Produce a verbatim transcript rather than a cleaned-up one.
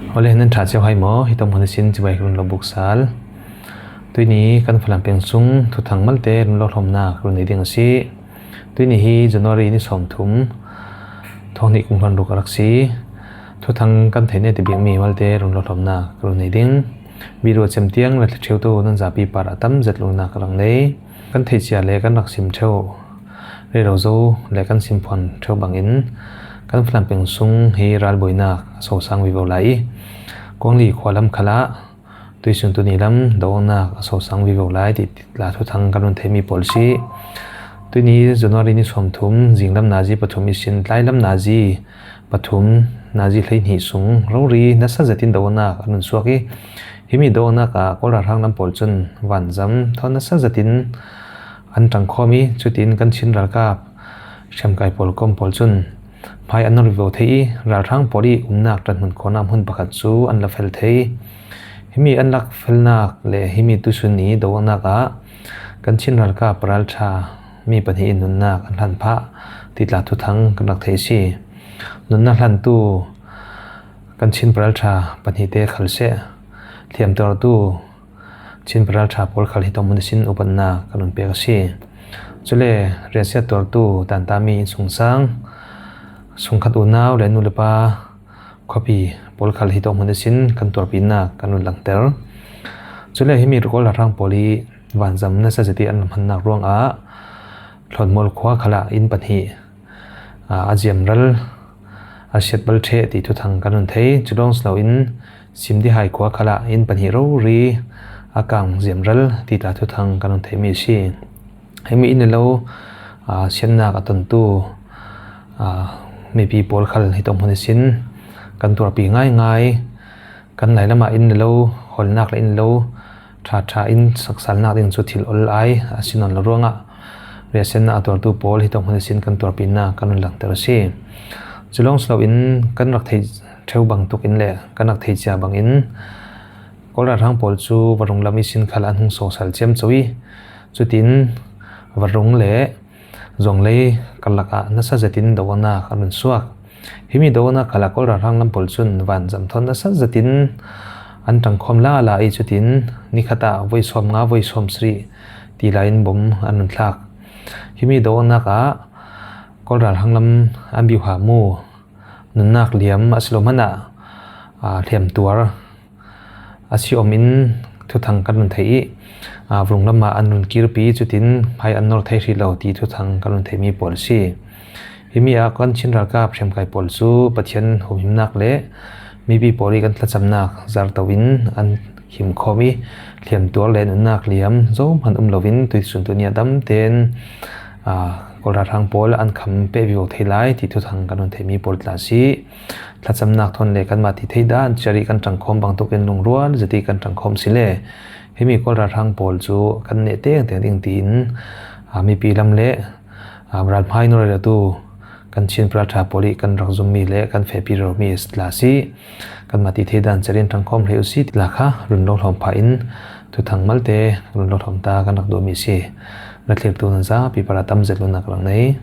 Awle, nan ṭha ceu hai maw? Hitawk hmun sin chibai ka run lo buk sal. Tuini kan Falam peng sung thuthang malte run lo hlawmna ka run nei ding a si. Tuini hi January ni sawmthum, thawng hnih kum hluan ruk a rak si. Thuthang kan theih nete bik mi malte run lo hlawmna ka run nei ding. Video chem tiang la thla ṭheutu nan zapi par a tam zet lungna ka rak nei. Kan theih cia le kan rak sim ṭheu rero zo le kan sim phuan ṭheu bangin kan Falam peng sung hi ralbuainak a sosang vivo lai i, Kuangli khua lam khalah tuisun tuni lam doawknak a sosang vivo lai ti tla thuthang kan run theih mi pawl si. Tuini January ni sawmthum, zinglam nazi pathum ihsin tlailam nazi pathum, nazi hleihnih sung rori nasa zetin doawknak a run suak i, himi doawknak ah Kawl ralhrang lam pawl cun vanzam thawn nasa zetin an ṭangkhawm i, cutin kan Chin ralkap hriamkai pawl kawm pawl cun hmai an nor vivo thei i, ralhrang pawl i umnak ṭanhmun khawhnak hmun pakhat cu an la fel thei. Himi an lak felnak le himi tuisun ni doawknak ah kan Chin ralkap ralṭha mi pahnih in nunnak an hlan phah ti tla thuthang kan rak theih si. Nunnak hlantu kan Chin paralṭha pahnihte khal seh, hliamtuartu Chin paralṭha pawl khal hitawk hmun ihsin upatnak kan run pek a si. Cule riahsiat tuartu tantami innsungsang, sungkhat unau le nu le pa, khuapi pawl khal hitawk hmun ihsin kan tuarpinak kan run langhter. Cule himi Kawl ralhrang pawl i vanzam nasa zet i an hmannak ruangah Hlawnmual khua khalah inn pahnih, aa, a ziamral a siat bal ṭheh ti thuthang kan run thei. Cu lawng si loin Simdihai khua khalah inn pahnih rori a kang ziamral ti tla thuthang kan run theih mi a si. Himi inn le lo, aa, siatnak a tontu, aa, mipi pawl khal hitawk hmun ihsin kan tuarpi ngaingai. Kan lailamah inn le lo, holnak le inn le lo, ṭhaṭha in saksalnak ding cu thil ol ai a si nawn lo ruangah riahsiatnak a tuartu pawl hitawk hmun ihsin kan tuarpinak kan run langhter a si. Cu lawng si loin kan rak theih ṭheu bangtuk in le kan rak thei cia bangin Kawl ralhrang pawl cu varung lam ihsin khal an hung sawsal ciamco i, cutin varung le Zuanglei karlak ah nasa zetin doawknak an run suak. Himi doawknak khalah Kawl ralhrang lam pawl cun vanzam thawn nasa zetin an ṭangkhawm lala i, cutin nikhat ah voi sawm nga, voi sawm sarih ti lai in bom an run thlak. Himi doawknak ah Kawl ralhrang lam an biuha mu nunnak liam a si lo hmanah, aa, hliamtuar a si om in thuthang kan run thei i, aa, vung lamah an run kirpi, cutin hmai an nor thei hrih lo ti thuthang kan run theih mi pawl a si. Himi ah kan Chin ralkap hriamkai pawl cu Pathian humhimnak le mipi pawl i kan thlacamnak zarto in an himkhawm i, hliamtuar le nunnak liam zohman um loin tuisun tuni a dam tein, aa, Kawl ralhrang pawl an kham peh vivo thei lai ti thuthang kan run theih mi pawl tla a si. Thlacamnak thawn le kanmah ti thei dan ciar i kan ṭangkhawm bangtuk in lungrual zet i kan ṭangkhawm si le himi Kawl ralhrang pawl cu kan neh tengteng ding tiin, aa, mipi lam le, aa, ralhmai nor i lotu kan Chin paralṭha pawl i kan rak zummi le kan fehpi rero mi tla a si. Kanmah ti thei dan ciar in ṭangkhawm hlei u si ti tla kha run lo hlawm phah in thuthang malte run lo hlawm ta kan rak duhmi a si. Rathlirtu nan zapi par a tam zet lungnak rak nei.